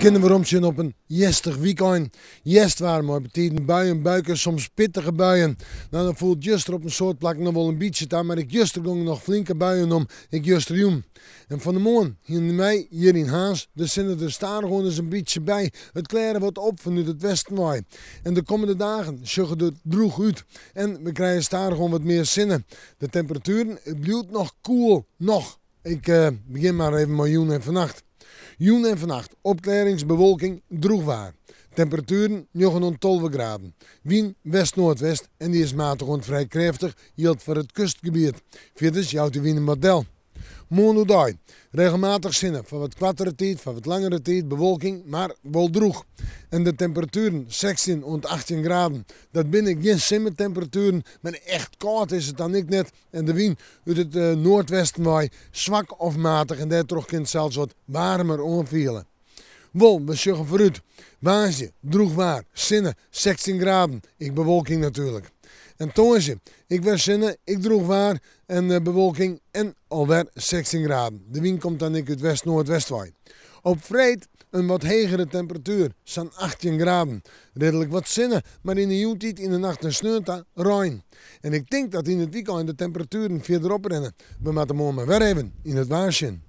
kinne weromsjen op in hjerstich wykein. Hjerstwaar mei betiden buien, buiken, soms pittige buien. No, dat foel juster op in soad plakken noch wol in bytsje ta, mar ek juster gongen noch flinke buien om, ek justerjûn. En fan 'e moarn hienen wy hjir yn Harns de sinne der stadichoan ris in bytsje by. It klearre wat op fanút it westen wei. En de kommende dagen sjogge der drûch út en we krije stadichoan wat mear sinne. De temperatueren, it bliuwt noch koel, noch. Ik begjin mar even mei jûn en fannacht. Jûn en fannacht, opklearrings, bewolking, drûch waar. Temperatueren njoggen oant 12 graden. Wyn west-noardwest en dy is matich oant frij krêftich, jildt foar it kustgebiet. Fierders jout de wyn him wat del. Moarn oerdei, regelmatich sinne, foar wat koartere tiid, foar wat langere tiid bewolking, mar wol drûch. En de temperatueren 16 oant 18 graden. Dat binne gjin simmertemperatueren, mar echt kâld is it dan ek net. En de wyn út it noardwesten wei swak of matich en dêrtroch kin it sels wat waarmer oanfiele. Wol, we sjogge foarút. Woansdei, drûch waar, sinne, 16 graden, ek bewolking natuerlik. En tongersdei, ek wer sinne, ek drûch waar en bewolking en alwer 16 graden. De wyn komt dan ek út west-noardwest wei. Op freed in wat hegere temperatuer, sa'n 18 graden. Ridlik wat sinne, mar yn de jûntiid yn de nacht nei sneon ta rein. En ik tink dat yn it wykein de temperatueren fierder oprinne. We moatte moarn mar wer even yn it waar sjen.